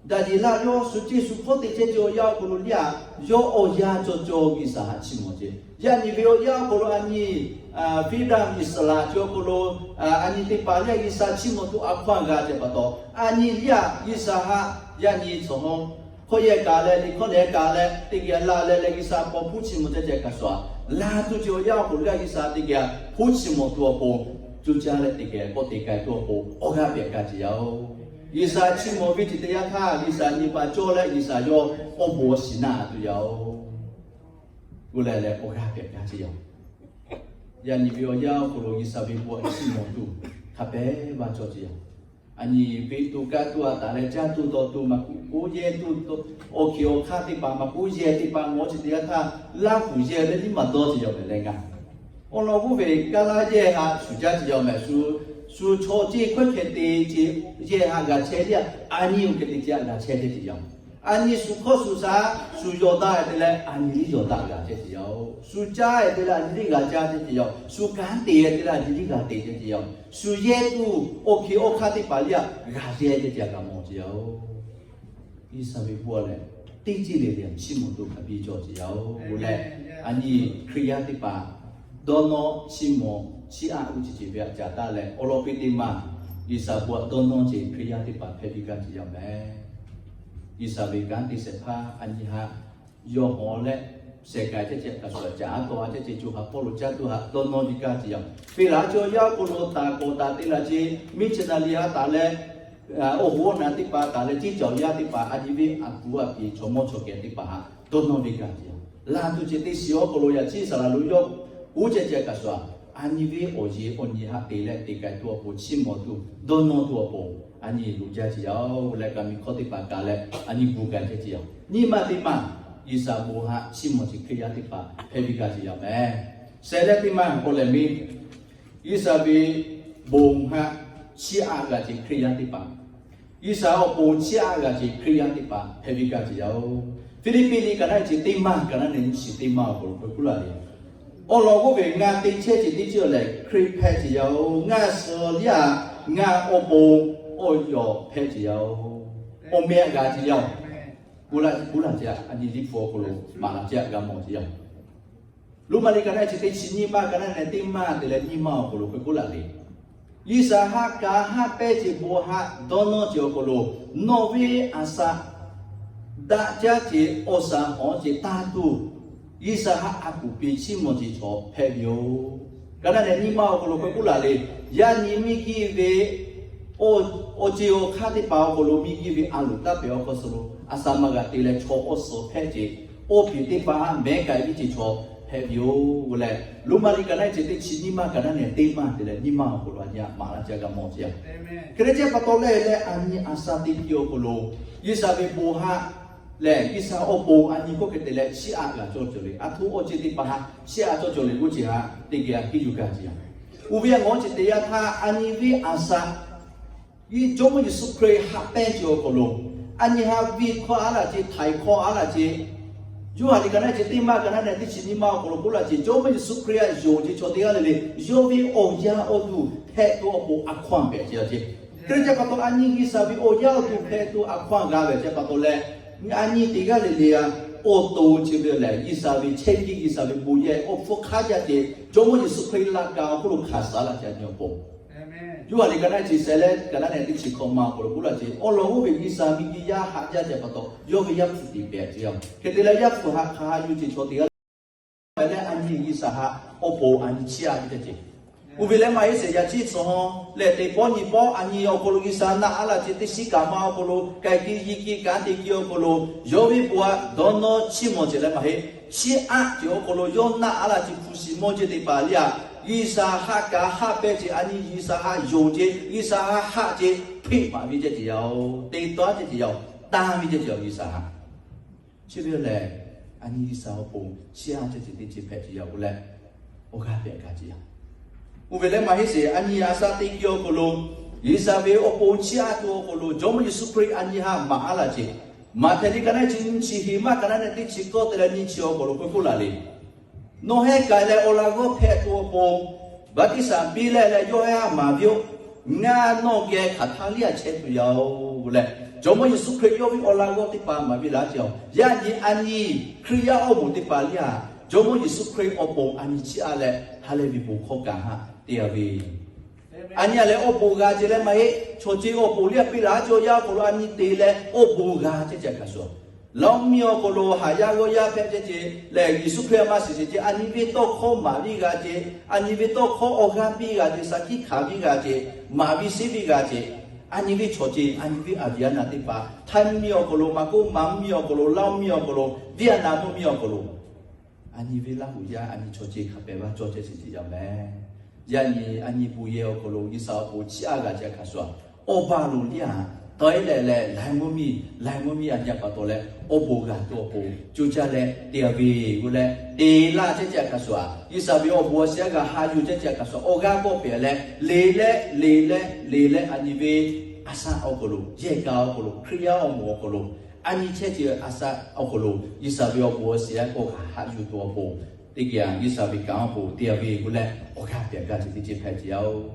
Daˍyeˍlaˆ yawˇ shu ceˇ shu hkawˇ te chehˇ ce awˬ yanˇ awˬ hk'aw lo liˇ a, yawˇ awˬ yanˇ cawˇ cawˇ G'uiˬsha haꞈ chiˇ mvuh ce. Yaꞈ nyi ve awˬ yanˇ awˬ hk'aw lo a nyi freedom Iˉsaˍreˍlaˆ ce awˬ hk'aw lo, a nyi teˇ hpaˍ liˇ a G'uiˬsha chiˇ mvuh tuˬ a hkawˇ a g'a ce pa taw, a nyi liˇ a G'uiˬsha haꞈ yaꞈ nyi tcuh hawˉ hkawˇ yehˬ kaꞈ leh liꞈ hkawˇ leh kaꞈ leh teˇ geh la leh leh G'uiˬsha paw hpuˇ chiˇ mvuh ceh ceh kaꞈ shuˍ a, la tuˬ ce awˬ yanˇ awˬ hk'aw lo liˇ a G'uiˬsha teˇ geh hpuˇ chiˇ mvuh tuˬ awˬ pon, co caˇ leh teˇ geh k'awꞈ te k'ai tuˬ awˬ pon awˬ g'aˇ pehꞈ gaˇ ce yaˇ-oˬ. G'uiˬsha chiˇ mvuh ve ce teˇ yanˇ htaˇ G'uiˬsha nyi pa cawˇ leh G'uiˬsha yawˇ awˬ bon awˬ shiˍ naˆ tuˬ yaˇ-oˬ. Oˇ leh leh awˬ g'aˇ pehꞈ gaˇ ce yaˇ-oˬ. Yaꞈ nyi ve awˬ yanˇ awˬ hk'aw lo G'uiˬsha ve bon chiˇ mvuh tuˬ hk'a pehꞈ maˇ cawˇ ce yaˇ-oˬ. A nyi Peˍtruˆ kaˇ tuˬ a taˍ leh caˇ tuˬ dawˬ tuˬ maˇ k'oˆ, yehˇ tuˬ, awˬ hkiˬ awˬ hk'aˇ teˇ hpaˍ maˇ k'oˆ, yehˇ teˇ hpaˍ ngawˬ ce teˇ yanˇ htaˇ, Laˇ huˍ yehˇ leh liˇ maˇ dawˇ ce yaˇ mehˍ leh ngaˬ. Awˬ lawn k'oˆ ve, Kaˇlaˇ yehˇ haꞈ shuˍ jaˇ ce yaˇ mehˍ. Shu, shu chaw ceˇ hkawehˇ hkeh te ce yehˇ haꞈ g'a chehˇ liˇ a, a nyi awˬ hkeh te ce haꞈ g'a chehˇ ceh ce yaˇ. A nyi shu hkawˇ shu shaˉ shu yaw daꞈ te leh a nyi liˇ yaw daꞈ g'a chehˇ ce yaˇ-oˬ. Shu caˇ te leh a nyi liˇ g'a caˇ ceh ce yaˇ. Shu kanˉ te te leh a nyi liˇ g'a te ceh ce yaˇ. Shu yehˇ tuˬ awˬ hkiˬ awˬ hk'aˇ teˇ hpaˍ liˇ a g'a yehˇ ceh ce g'a mawˬ ce yaˇ-oˬ. G'uiˬsha ve bon lehˬ, teˇ ceuˬ le le chiˇ mvuh tuˬ hk'a biˇ cawˇ ce yaˇ-oˬ. Oˇ leh, a nyi Hkriꞈ yaˇ teˇ hpaˍ dawˇ nawˇ chiˇ mvuh chiˇ aˆ g'uˇ ce ce ve haꞈ ca taˍ leh, awˬ lawn piˇ teˇ maˬ G'uiˬsha bon dawˇ nawˇ ce Hkriꞈ yaˇ teˇ hpaˍ hpehꞈ piˇ gaˇ ce yaˇ mehˍ. G'uiˬsha ve kanˉ te shehˍ hpaˇ a nyi haꞈ yawˇ hawˬ leh shehˍ k'ai ceh ce kaꞈ shuˍ caꞈ a taw a ceh ce co ha Pawˇluꞈ caˇ tuˬ haꞈ dawˇ nawˇ piˇ gaˇ ce yaˇ. Peˍlaˆ ce awˬ yanˇ awˬ hk'aw lo taˍ kawꞈ taˍ te laˬ ce, missionary haꞈ taˍ leh, awˬ hoˉ awˬ naˍ teˇ hpaˍ taˍ leh, ceˇ caˬ awˬ yaˇ teˇ hpaˍ, a nyi ve a puˍ a piˍ chaw mawˇ chaw kehˬ teˇ hpaˍ haꞈ dawˇ nawˇ piˇ gaˇ ce yaˇ. Laˇ tuˬ ce teˇ shiˍ awˬ hk'aw lo yaꞈ chi saˍ laˍ lo yawˇ uˉ ceh ce kaꞈ shuˍ, a nyi ve awˬ yeˬ awˬ nyi haꞈ te leh te k'ai tuˬ awˬ pon chiˇ mvuh tuˬ dawˇ nawˇ tuˬ awˬ pon a nyi loꞈ jaˇ ce yaˇ-oˬ. Leh kaꞈ miˬ hkawˇ teˇ hpaˍ kaꞈ leh a nyi gu k'ai ceh ce yaˇ. Nyiˇ maˬ teˇ maˬ G'uiˬsha bon haꞈ chiˇ mvuh ce Hkriꞈ yaˇ teˇ hpaˍ hpehꞈ piˇ gaˇ ce yaˇ mehˍ. Shehˍ leh teˇ maˬ k'awꞈ lehˬ miˇ G'uiˬsha ve bon haꞈ chiˇ aˆ g'a ce Hkriꞈ yaˇ teˇ hpaˍ, G'uiˬsha awˬ pon chiˇ aˆ g'a ce Hkriꞈ yaˇ teˇ hpaˍ hpehꞈ piˇ gaˇ ce yaˇ-oˬ. Hpiˇliˇpiˆ liꞈ ka naˉ ce teˇ maˬ ka naˉ nehˬ nyiˇ chi teˇ maˬ awˬ hk'aw lo hk'e k'oˆ laˇ ve, awˬ lawn k'oˆ ve, ngaˬ te chehˇ ce teˇ ceuˬ lehˬ Hkriꞈ hpehꞈ ce yaˇ-oˬ. Ngaˬ suh liˇ a, ngaˬ awˬ pon awˬ yawˬ hpehꞈ ce yaˇ-oˬ. Awˬ meh aꞈ g'a ce yaˇ-oˬ. K'oˆ laˇ, k'oˆ laˇ ce, a nyi liꞈ hpu awˬ hk'aw lo maˍ laˇ ce aꞈ g'a mawˬ ce yaˇ. Roˉmaꞈ liꞈ ka naˉ ce teˇ chi nyiˇ maˬ ka naˉ nehˬ teˇ maˬ te leh nyiˇ maˬ awˬ hk'aw lo hk'e k'oˆ laˇ le, G'uiˬsha haꞈ kaꞈ haꞈ pehnˇ ce bon haꞈ dawˇ nawˇ ce awˬ hk'aw lo, nawˬ ve aˬ saꞈ daꞈ jaˇ ce, awˬ shaˍ hawˉ ce tanˇ tuˬ, G'uiˬsha haꞈ a kuˬ piˇ chiˇ mvuh ce chaw hpehꞈ ve yoˬ. Ka naˉ nehˬ nyiˇ maˇ awˬ hk'aw lo hk'e k'oˆ laˬ le, yaˇ nyi miˇ giˇ ve awˬ ceˬ awˬ hk'aˇ teˇ hpaˍ awˬ hk'aw lo miˇ giˇ ve a loˍ taˇ pehˍ awˬ hk'aw suh lo a shaˍ maˇ g'a te leh chaw awˬ suhˍ hpehꞈ ce, awˬ peˍ teˇ hpaˍ haꞈ mehˉ k'ai viˇ ce chaw hpehꞈ ve yoˬ. Leh Roˉmaꞈ liꞈ ka naˉ ce teˇ chi nyiˇ maˇ ka naˉ nehˬ teˇ maˇ te leh nyiˇ maˇ awˬ hk'aw lo a nyi haꞈ maˍ laˇ ce g'a mawˬ ce yaˇ. Hk'e te ce pa taw leh leh a nyi a shaˍ teˇ piˇ awˬ hk'aw lo G'uiˬsha ve bon haꞈ lehˬ G'uiˬsha awˬ pon a nyi hkawˇ hk'e te leh chiˇ aꞈ g'a cawˇ cawˬ le. A htoꞈ awˬ ceuˬ teˇ hpaˍ haꞈ chiˇ aꞈ cawˇ cawˬ le k'oˆ ce haꞈ teˇ geh a hiˉ yuˬ gaˇ ce yaˇ. Uˇ ve a ngawˬ ce teˇ yanˇ htaˇ a nyi ve a shaˍ Jawˇmawˇ Yeˍsuˆ Hkriꞈ haꞈ pehnˇ ce awˬ hk'aw lo, a nyi haꞈ viˇ hkawˇ aˉ laˇ ce, htaiˍ hkawˇ aˉ laˇ ce. Yoˇhanˬ liꞈ ka naˉ ce teˇ maˇ ka naˉ nehˬ teˇ chi nyiˇ maˇ awˬ hk'aw lo k'oˆ laˇ ce, Jawˇmawˇ Yeˍsuˆ Hkriꞈ htaꞈ yonˍ ce chaw teˇ g'aˇ le le, yawˇ ve awˬ yanˇ awˬ duˬ hpehꞈ tuˬ awˬ pon a hkawˇ hpehꞈ ce yaˇ ce. Hk'e te ce pa taw a nyi G'uiˬsha ve awˬ yanˇ awˬ duˬ hpehꞈ tuˬ a hkawˇ g'a ve ce pa taw leh, a nyi teˇ g'aˇ le le a awˬ to chi ve lehˬ G'uiˬsha ve chehˇ piˇ G'uiˬsha ve bon yehˬ awˬ hpfuhˇ hk'aˇ jaˇ ce, Jawˇmawˇ Yeˍsuˆ Hkriꞈ laꞈ ka awˬ hk'oˆ lo hkanˍ suh laˇ ce a nyi awˬ pon Yoˇhanˬ liꞈ ka naˉ ce shehˍ leh ka naˉ nehˬ teˇ chi hkawꞈ ma awˬ hk'aw lo k'oˆ laˇ ce, awˬ lawn oˇ ve G'uiˬsha miˇ giˇ yaˇ haꞈ jaˇ ce pa taw, yawˇ ve Yaˇ hpuꞈ tiꞈ pehˍ ce yaˇ. Hk'e te leh Yaˇ hpuꞈ haꞈ hk'aˬ haꞈ yuˬ ce chaw teˇ g'aˇ le le, a nyi G'uiˬsha haꞈ awˬ pon a nyi chiˇ aꞈ ve teˇ ce. Uˇ ve leh maˇ heˆ sheˍ yaꞈ chiˇ tcuh haw leh teˇ pawˆ nyi pawˆ a nyi awˬ hk'aw lo G'uiˬsha naˆ aˉ laˇ ce teˇ shiˉ kaꞈ ma awˬ hk'aw lo k'ai ki yi ki kanˉ te ki awˬ hk'aw lo yawˇ ve bon aꞈ dawˇ nawˇ chiˇ mvuh ce leh maˇ heˆ. Chiˇ aꞈ ce awˬ hk'aw lo yawˇ naˆ aˉ laˇ ce hpu shiˍ mawˇ ce teˇ hpaˍ liˇ a G'uiˬsha haꞈ kaꞈ haꞈ pehnˇ ce a nyi G'uiˬsha haꞈ yonˍ ce, G'uiˬsha haꞈ haꞈ ce, hpeꞈ maˍ ve ceh ce yaˇ oˬ, te tawˇ ceh ce yaˇ oˬ, tanˇ ve ceh ce yaˇ oˬ G'uiˬsha haꞈ. Chi ve lehˬ, a nyi G'uiˬsha awˬ pon chiˇ aꞈ ceh ce teˇ ce hpehꞈ ce yaˇ k'o leh, awˬ g'aˇ pehꞈ gaˇ ce yaˇ. Uˇ ve leh maˇ heˆ sheˍ, a nyi a shaˍ teˇ piˇ awˬ hk'aw lo, G'uiˬsha ve awˬ pon chiˇ aꞈ tuˬ awˬ hk'aw lo Jawˇmawˇ Yeˍsuˆ Hkriꞈ a nyi haꞈ maˍ aˉ laˇ ce. Maꞈhtehˍ liꞈ ka naˉ nehˬ chi nyiˇ chi hiˍ maˇ ka naˉ nehˬ teˇ chi kawˇ te leh nyiˇ chi awˬ hk'aw lo k'oˆ laˬ le. Nawˬ heh k'ai leh awˬ laꞈ g'awˇ hpehꞈ tuˬ awˬ pon, baˆtiˆsaˬ piˇ leh leh yawˇ heh haꞈ maˍ piˇ-oˆ. Ngaˬ nawˬ geh hk'aˬ htaˇ liˇ aꞈ chehˇ tuˬ yaˇ oˬ leh, Jawˇmawˇ Yeˍsuˆ Hkriꞈ yawˇ ve awˬ laꞈ g'awˇ teˇ hpaˍ maˍ piˇ laˇ ce yaˇ. Yaꞈ nyi a nyi Hkriꞈ yaˇ awˬ moˍ teˇ hpaˍ liˇ a Jawˇmawˇ Yeˍsuˆ Hkriꞈ awˬ pon a nyi chiˇ aꞈ leh ha lehˬ ve bon hkawˇ kaꞈ haꞈ te a ve A nyi a leh awˬ bon g'a ce leh maˇ heˆ. Chaw ce awˬ bon liˇ a piˇ laˇ ce yaˇ awˬ hk'aw lo a nyi te leh awˬ bon g'a ce ce hk'a shuˍ, lawˇ miˇ awˬ hk'aw lo haˍ yaˇ g'awˇ yaˇ hpehꞈ ce ce lehˬ, Yeˍsuˆ Hkriꞈ a maˇ shiˍ shiˍ ce a nyi ve tawˇ hkawˇ maˍ viˇ g'a ce, a nyi ve tawˇ hkawˇ awˬ g'aˇ piˇ g'a ce, shaˍ hkiˆ hkanˍ viˇ g'a ce, maˍ viˇ sheˉ viˇ g'a ce, a nyi ve chaw ce, a nyi ve a viˉ a naˍ teˇ hpaˍ, Htaiˇ mvuhˇ miˬ awˬ hk'aw lo, maˇ k'oˆ Manˇ mvuhˇ miˬ awˬ hk'aw lo, Laˇ mvuhˇ miˬ awˬ hk'aw lo, Viˉetˍnaˍ mvuhˇ miˬ awˬ hk'aw lo, a nyi ve Laˇ huˍ yaˇ a nyi chaw ce hk'a pehˍ vaˇ cawˇ ceh shiˍ ce yaˇ mehˍ. Yaꞈ nyi a nyi bon yehˬ awˬ hk'aw lo G'uiˬsha awˬ pon chiˇ aꞈ g'a ce hk'a shuˍ, awˬ baˬ loˍ liˇ a tawˇ e leh leh laiˬ mvuhˇ miˬ, laiˬ mvuhˇ miˬ a nyi a pa taw leh awˬ bon g'a tuˬ awˬ pon co caˇ leh te a ve g'o leh te laˇ ce ce hk'a shuˍ, G'uiˬsha ve awˬ bon awˬ shiˍ aꞈ g'a haꞈ yuˬ ce ce hk'a shuˍ, awˬ g'aˇ kawˆ pehˍ leh le leh le leh le leh a nyi ve a shaꞈ awˬ hk'aw lo, yehˬ kaꞈ awˬ hk'aw lo, Hkriꞈ yaˇ awˬ moˍ awˬ hk'aw lo, a nyi chehˇ ce a shaꞈ awˬ hk'aw lo G'uiˬsha ve awˬ bon awˬ shiˍ aꞈ kawˆ g'a haꞈ yuˬ tuˬ awˬ pon teˇ geh G'uiˬsha ve kanˉ awˬ pon te a ve g'o leh awˬ g'aˇ pehˍ g'a ce teˇ ce hpehꞈ ce yaˇ oˬ.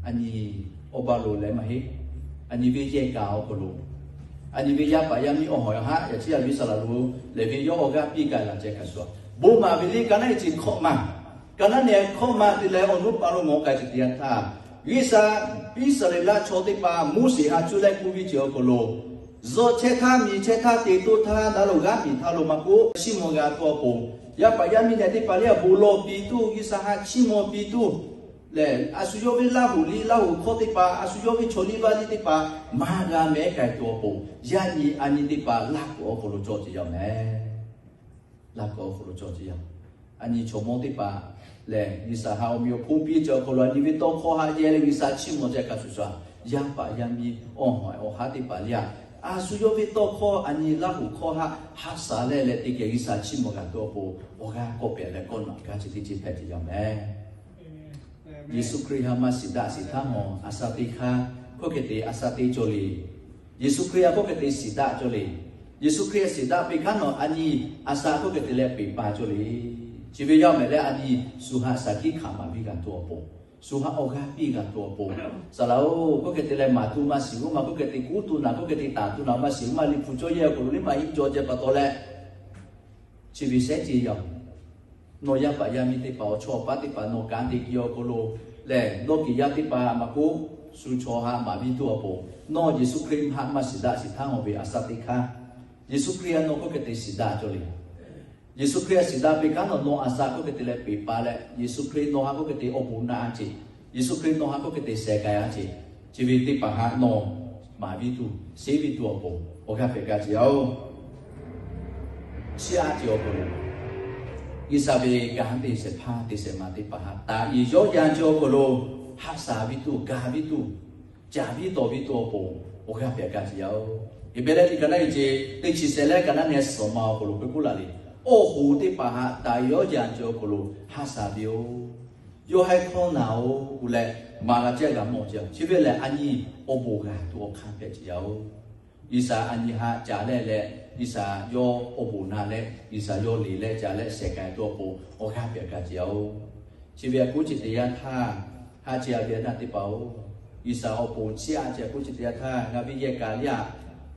A nyi awˬ baˬ loˍ leh maˇ heˆ. A nyi ve yehˬ kaꞈ awˬ hk'aw lo, a nyi ve yaˇ paˍ yaˇ miˇ awˬ hawˬ awˬ haˉ yaꞈ chiˉ yaˇ G'uiˬsha laˬ lo lehˬ ve yawˇ awˬ g'aˇ piˇ k'ai laˇ ce hk'a shuˍ, bon maˍ ve liˇ ka naˉ e ce hkawꞈ ma, ka naˉ nehˬ hkawꞈ ma te leh awˬ nuˇ pa lo mawˬ k'ai ce teˇ yanˇ htaˇ, G'uiˬsha Iˉsaˍreˍlaˆ chaw teˇ hpaˍ Moˉseˍ haꞈ cuˇ leh k'oˆ ve ce awˬ hk'aw lo, zuhꞈ chehˇ htaˇ, miˬ chehˇ htaˇ, te toˇ htaˇ, na loˬ g'aˇ miˬ htaˇ lo maˇ k'oˆ, chiˇ mvuh g'a tuˬ awˬ pon, yaˇ paˍ yaˇ miˇ nehˬ teˇ hpaˍ liˇ a bon lawˬ piˇ tuˬ, G'uiˬsha haꞈ chiˇ mvuh piˇ tuˬ lehˬ, a shu yawˇ ve Laˇ huˍ liˇ, Laˇ huˍ hkawˇ teˇ hpaˍ, a shu yawˇ ve chaw liˇ vaˇ liˇ teˇ hpaˍ maˇ g'a mehˉ k'ai tuˬ awˬ pon, yaꞈ nyi a nyi teˇ hpaˍ laˇ kuiˬ awˬ hk'aw lo cawˬ ce yaˇ mehˍ. Laˇ kuiˬ awˬ hk'aw lo cawˬ ce yaˇ. A nyi chaw mawˇ teˇ hpaˍ lehˬ, G'uiˬsha haꞈ awˬ meꞈ awˬ hponˇ piˇ ce awˬ hk'aw lo a nyi ve tawˇ hkawˇ haꞈ yehˬ leh G'uiˬsha chiˇ mvuh ce hk'a shuˍ shuˍ, yaˇ paˍ yaˇ miˇ awˬ hawˬ awˬ haˉ teˇ hpaˍ liˇ a, a shu yawˇ ve tawˇ hkawˇ a nyi Laˇ huˍ hkawˇ haꞈ haꞈ shaˍ leh leh teˇ geh G'uiˬsha chiˇ mvuh g'a tuˬ awˬ pon, awˬ g'aˇ kawˆ pehˍ leh kawˆ naꞈ gaˇ ce teˇ ce hpehꞈ ce yaˇ mehˍ. Yeˍsuˆ Hkriꞈ haꞈ maˇ shiˍ daꞈ shiˍ htaˇ mawˬ a sha teˇ hk'aˇ hkawˇ hk'e te a sha teˇ cawˬ le. Yeˍsuˆ Hkriꞈ haꞈ hkawˇ hk'e te shiˍ daꞈ cawˬ le. Yeˍsuˆ Hkriꞈ haꞈ shiˍ daꞈ peˇ hk'aˇ nawˬ a nyi a sha hkawˇ hk'e te leh peꞈ pa cawˬ le. Chi ve yaˇ mehˍ leh a nyi shu haꞈ shaˍ hkiˆ hkanˍ maˍ viˇ g'a tuˬ awˬ pon, shu haꞈ awˬ g'aˇ piˇ g'a tuˬ awˬ pon, saˍ laꞈ oˬ hkawˇ hk'e te leh maˍ tuˬ maˇ shiˍ g'uˇ ma hkawˇ hk'e te kuˉ tuˬ naˬ hkawˇ hk'e te taˍ tuˬ naˬ maˇ shiˍ g'uˇ ma liꞈ hpu cawˇ yehˇ awˬ hk'aw lo liˇ maˇ hiˆ cawˬ ce pa taw leh, chi ve shehˉ ce yaˇ nawˬ yaˇ paˍ yaˇ miˇ teˇ hpaˍ awˬ chawˇ awˬ paˉ teˇ hpaˍ nawˬ kanˉ te ki awˬ hk'aw lo lehˬ, dawˇ keꞈ yaˇ teˇ hpaˍ maˇ k'oˆ, shu chaw haꞈ maˍ viˇ tuˬ awˬ pon, nawˬ Yeˍsuˆ Hkriꞈ haꞈ maˇ shiˍ daꞈ shiˍ htaˇ mawˬ ve a sha teˇ hk'aˇ Yeˍsuˆ Hkriꞈ nawˬ k'oˆ hk'e te shiˍ daꞈ cawˬ le. Yeˍsuˆ Hkriꞈ shiˍ daꞈ piˇ kanˉ nawˬ, nawˬ a shaꞈ k'oˆ hk'e te leh peꞈ pa leh, Yeˍsuˆ Hkriꞈ nawˬ ha k'oˆ hk'e te awˬ bon naꞈ a ceˬ, Yeˍsuˆ Hkriꞈ nawˬ ha k'oˆ hk'e te shehˍ k'ai a ceˬ, chi ve teˇ hpaˍ haꞈ nawˬ maˍ viˇ tuˬ, sheˉ viˇ tuˬ awˬ pon awˬ g'aˇ pehꞈ gaˇ ceˬ yaˇ oˬ. Chiˇ aˆ ceuˬ awˬ hk'aw lo, G'uiˬsha ve kanˉ te shehˍ hpaˇ te shehˍ ma teˇ hpaˍ haꞈ taˍ yiˍ yawˇ yan ceuˬ awˬ hk'aw lo, haꞈ shaˍ viˇ tuˬ, gaˬ viˇ tuˬ, caˍ viˇ tawˍ viˇ tuˬ awˬ pon awˬ g'aˇ pehꞈ gaˇ ceˬ yaˇ oˬ. Heˍbrehˇ liꞈ ka naˉ e ce, teˇ chi shehˍ leh ka naˉ nehˬ suhˍ ma awˬ hk'aw lo hk'e k'oˆ laˇ le. Awˬ hoˍ teˇ hpaˍ haꞈ taˍ yiˍ yawˇ yan ceuˬ awˬ hk'aw lo haꞈ shaˍ ve yoˬ. Yawˇ haiˉ hkawˇ naˍ oˬ k'oˆ leh, maˍ laꞈ cehˇ g'a mawˬ ceˬ. Chi ve lehˬ, a nyi awˬ bon g'a tuˬ awˬ hk'aˇ pehꞈ ceˬ yaˇ oˬ. G'uiˬsha a nyi haꞈ caˍ leh leh, G'uiˬsha yawˇ awˬ bon naꞈ leh, G'uiˬsha yawˇ le leh caˍ leh shehˍ k'ai tuˬ awˬ pon awˬ g'aˇ pehꞈ gaˇ ceˬ yaˇ oˬ. Chi ve a kuˉ ceuˬ teˇ yanˇ htaˇ, haꞈ ceˬ a ve a naˆ teˇ hpaˍ oˬ, G'uiˬsha awˬ pon chiˇ aˆ ceuˬ a kuˉ ceuˬ teˇ yanˇ htaˇ, ngaˬ ve yehˬ kaꞈ liˇ aꞈ,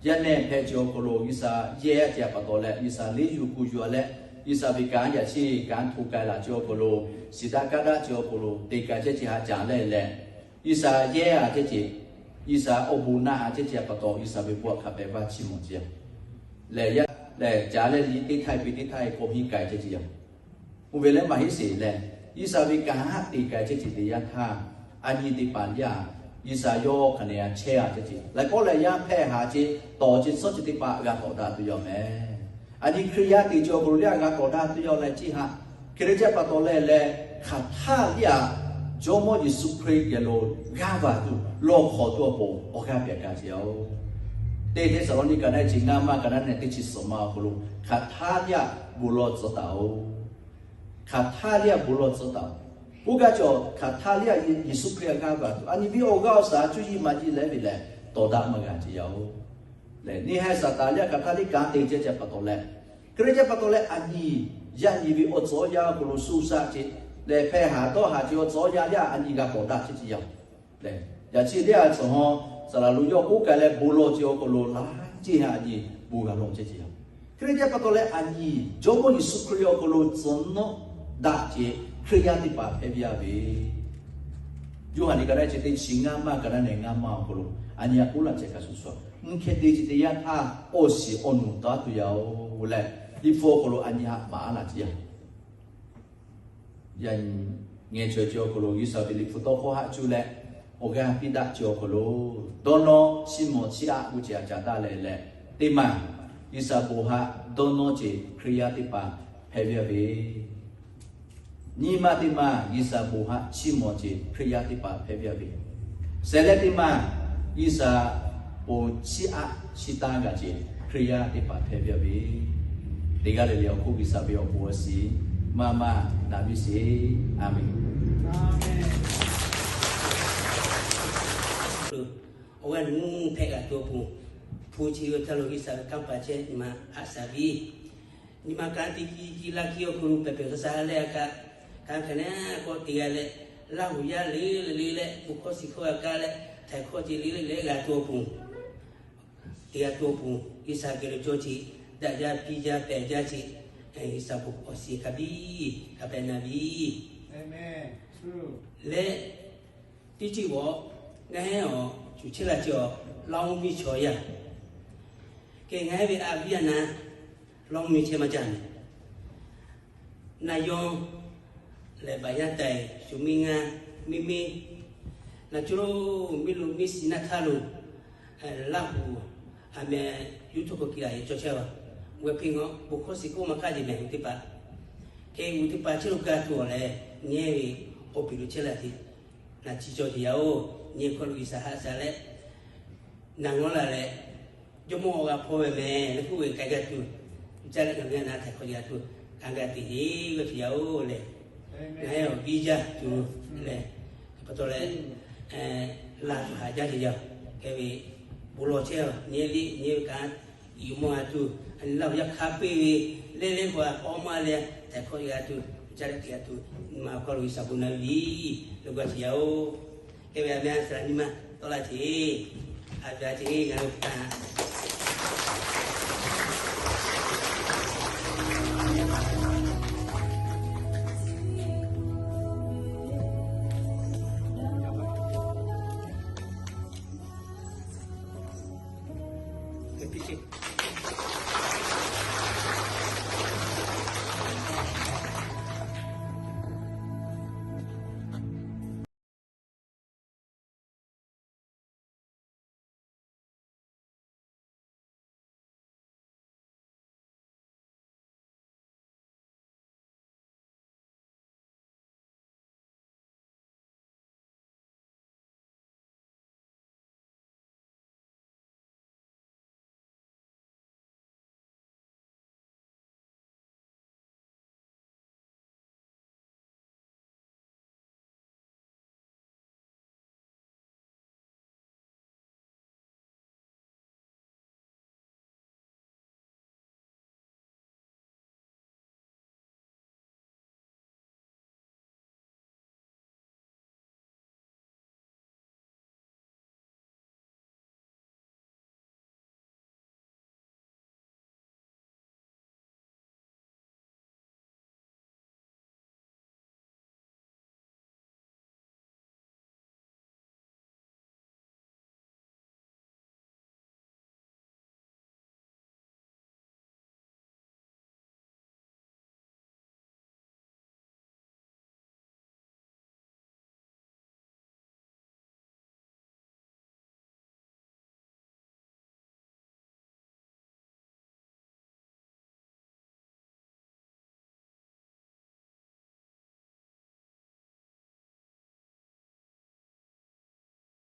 yaˇ nehˬ hpehꞈ ceuˬ awˬ hk'aw lo G'uiˬsha yehˇ a ceˬ a pa taw leh, G'uiˬsha liˇ yuˬ kuˬ yuˬ a leh, G'uiˬsha ve kanˉ yaꞈ chiˇ kanˉ hto k'ai laꞈ ceuˬ awˬ hk'aw lo, shiˍ daꞈ kaˇ daꞈ ceuˬ awˬ hk'aw lo te k'ai chehˇ chi haꞈ caˍ leh leh, G'uiˬsha yehˇ a chehˇ ce, G'uiˬsha awˬ bon naꞈ a chehˇ ce a pa taw, G'uiˬsha ve bon hk'a pehꞈ vaˇ chiˇ mvuh ce a lehˬ, yaˇ lehˬ caˍ leh liˇ teˇ htaˇ piˇ teˇ htaˇ e k'awꞈ hinˉ k'ai chehˇ ce yaˇ. Oˇ ve leh maˇ heˆ sheˍ leh, G'uiˬsha ve kanˉ haꞈ te k'ai chehˇ ce teˇ yanˇ htaˇ, a nyi teˇ hpaˍ liˇ aꞈ, G'uiˬsha yawˇ hk'aˬ nehˬ a chehˇ a chehˇ ce. Laiˉ kawˉ leh yaˇ hpehˇ haꞈ ce, tawˍ ce suhˉ ce teˇ hpaˍ g'a tawˍ daꞈ tuˬ yaˇ mehˍ. A nyi Hkriꞈ yaˇ te ceuˬ awˬ hk'aw lo liˇ aꞈ g'a tawˍ daꞈ tuˬ yaˇ leh chi haꞈ, Hkriꞈ yaˇ ce pa taw leh leh, hk'aˬ htaˇ liˇ aꞈ, Jawˇmawˇ Yeˍsuˆ Hkriꞈ geh lo g'aˇ va tuˬ lawˬ hk'awꞈ tuˬ awˬ pon awˬ g'aˇ pehꞈ gaˇ ce yaˇ oˬ. Teˇ Hteˇsaˍlawˇniˆ ka naˉ e ce ngaˇ maˇ ka naˉ nehˬ teˇ chi suhˍ ma awˬ hk'aw lo, hk'aˬ htaˇ liˇ aꞈ bon lawˬ tcuhˉ taˍ oˬ. Hk'aˬ htaˇ liˇ aꞈ bon lawˬ tcuhˉ taˍ oˬ. K'oˆ gaˇ cawˬ, hk'aˬ htaˇ liˇ aꞈ Yeˍsuˆ Hkriꞈ g'a va tuˬ, a nyi viˉ awˬ g'aˇ awˬ shaˍ cuˇ yiˍ maˇ jiˇ leh ve lehˬ, tawˍ daꞈ maˇ g'a ce yaˇ oˬ. Lehˬ, neˇ haiˬ Saˍtanˍ liˇ aꞈ hk'aˬ htaˇ liˇ kanˉ te chehˇ ce pa taw leh, Hkriꞈ yaˇ ce pa taw leh a nyi, yaˇ nyi ve awˬ tcuhˉ awˬ yanˇ awˬ hk'aw lo suh shaˆ ce lehˬ, hpehˇ haꞈ dawˇ haꞈ ce awˬ tcuhˉ awˬ yanˇ liˇ aꞈ a nyi g'a tawˍ daꞈ chehˇ ce yaˇ oˬ. Lehˬ, yaꞈ chi liˇ aꞈ tcuhˉ hawˉ saˍ laˍ lo yawˇ k'oˆ k'ai leh bon lawˬ ce awˬ hk'aw lo laiˉ ceuˬ haꞈ a nyi bon g'a lawˬ chehˇ ce yaˇ. Hkriꞈ yaˇ ce pa taw leh a nyi, Jawˇmawˇ Yeˍsuˆ Hkriꞈ awˬ hk'aw lo tcuhˉ nawˉ daꞈ ce Hkriꞈ yaˇ teˇ hpaˍ hpehꞈ ve yaˇ ve Yoˇhanˬ liꞈ ka naˉ e ce teˇ chi ngaˇ maˇ ka naˉ nehˬ ngaˇ maˇ awˬ hk'aw lo, a nyi a k'oˆ laˇ ce kaꞈ shuˍ shuˍ, mvuhˇ hkeh te ce teˇ yanˇ htaˇ, awˬ shiˍ awˬ nuˬ taˍ tuˬ yaˇ oˬ leh, Liꞈ hpu awˬ hk'aw lo a nyi haꞈ maˍ laˇ ce yaˇ. Yaꞈ nyi, ngeh chaweh ce awˬ hk'aw lo G'uiˬsha ve Liꞈ hpu tawˇ hkawˇ haꞈ cuˇ leh, awˬ g'aˇ piˇ daꞈ ce awˬ hk'aw lo, dawˇ nawˇ chiˇ mvuh chiˇ aˆ g'uˇ ce a caˍ taˇ leh leh, teˇ maˬ, G'uiˬsha bon haꞈ dawˇ nawˇ ce Hkriꞈ yaˇ teˇ hpaˍ hpehꞈ ve yaˇ ve Nyi ma teˇ maˬ G'uiˬsha bon haꞈ chiˇ mvuh ce Hkriꞈ yaˇ teˇ hpaˍ hpehꞈ ve yaˇ ve. Shehˍ leh teˇ maˬ G'uiˬsha bon chiˇ aˆ chiˇ taˇ g'a ce Hkriꞈ yaˇ teˇ hpaˍ hpehꞈ ve yaˇ ve. Teˇ g'aˇ le le awˬ hk'oˆ G'uiˬsha ve awˬ bon awˬ shiˍ maˇ maˇ naꞈ piˇ sheˍ. A menˬ. Awˬ g'aˇ nuˬ hpehꞈ g'a tuˬ awˬ pon, hpu chi ve htaˇ lo G'uiˬsha ve kanˇ paˍ chehˇ nyi ma haꞈ shaˍ piˇ. Nyi ma kanˉ te kiˇ kiˇ laˇ kiˇ awˬ hk'aw lo pehˬ pehˬ sa sa leh a kaꞈ, kanˉ hk'e naˉ k'awꞈ te g'a leh, Laˇ huˍ yaˇ le le leh bon hkawˇ shiˍ hkawˇ g'a kaˇ leh, htaiˍ hkawˇ ce le le leh g'a tuˬ awˬ pon, te g'a tuˬ awˬ pon, G'uiˬsha geh lo cawˇ ce, daꞈ jaˇ piˇ jaˇ pehˬ jaˇ ce, G'uiˬsha bon awˬ shiˍ hk'a biˇ hk'a pehꞈ na piˇ. Leh teˇ ceuˬ g'awˬ, ngaˬ hui awˬ shuˍ chehˇ la ce awˬ Lawˇ mvuhˇ miˬ chaw yaˇ, kehˬ ngaˬ hui ve a viˉ a naˍ Lawˇ mvuhˇ miˬ chehˇ maˇ caˇ mehˍ. Naˍ yawˇ lehˬ baˬ yaˇ taiˍ shuˍ miˇ ngaˇ miˇ miˇ, naˍ co lo miˇ lo miˇ shiˍ naˇ htaˇ lo, Laˇ huˍ a meh yuˇ htoˇ hkawˇ kiˬ laˬ yehˬ cawˇ chehˇ a. G'uˇ hpeˇ ngaw bon hkawˇ shiˍ k'oˆ maˇ hk'aˇ jeˬ mehˍ hui teˇ hpaˍ. Hk'e hui teˇ hpaˍ chehˇ lo ga tuˬ awˬ lehˬ, nyi ve awˬ piˍ lo chehˇ la te, naˍ chi cawˇ jeˬ yaˇ oˬ. Nyi hkawˇ lo G'uiˬsha haꞈ shaˍ leh, naˍ ngawˇ la leh, Jawˇmawˇ awˬ g'a hpaw ve mehˍ leh k'oˆ ve k'ai gaˇ tuˬ, caˇ leh ngaˬ hui a naˍ htaiˍ hkawˇ jaˇ tuˬ, kanˉ g'a te heˆ g'aˇ tuˬ yaˇ oˬ lehˬ, ngaˬ hui awˬ biˇ jaˇ tuˬ lehˬ, pa taw leh, laˇ tuˬ haꞈ jaˇ ce yaˇ. Hk'e ve bon lawˬ chehˇ a, nyi liˇ nyi ve kanˉ yuˬ mawˇ g'a tuˬ, a nyi Laˇ huˍ yaˇ hk'a peu-eˬ ve leh leh k'o a k'awꞈ maˇ leh htaiˍ hkawˇ g'a tuˬ, caˇ leh te g'a tuˬ, nyi ma awˬ hkawˇ lo G'uiˬsha bon na ve liˇ lo g'a ce yaˇ oˬ. Hk'e ve a meh a shaˍ nyi ma tawˆ la ce, a ga ce ngaˬ hui htaꞈ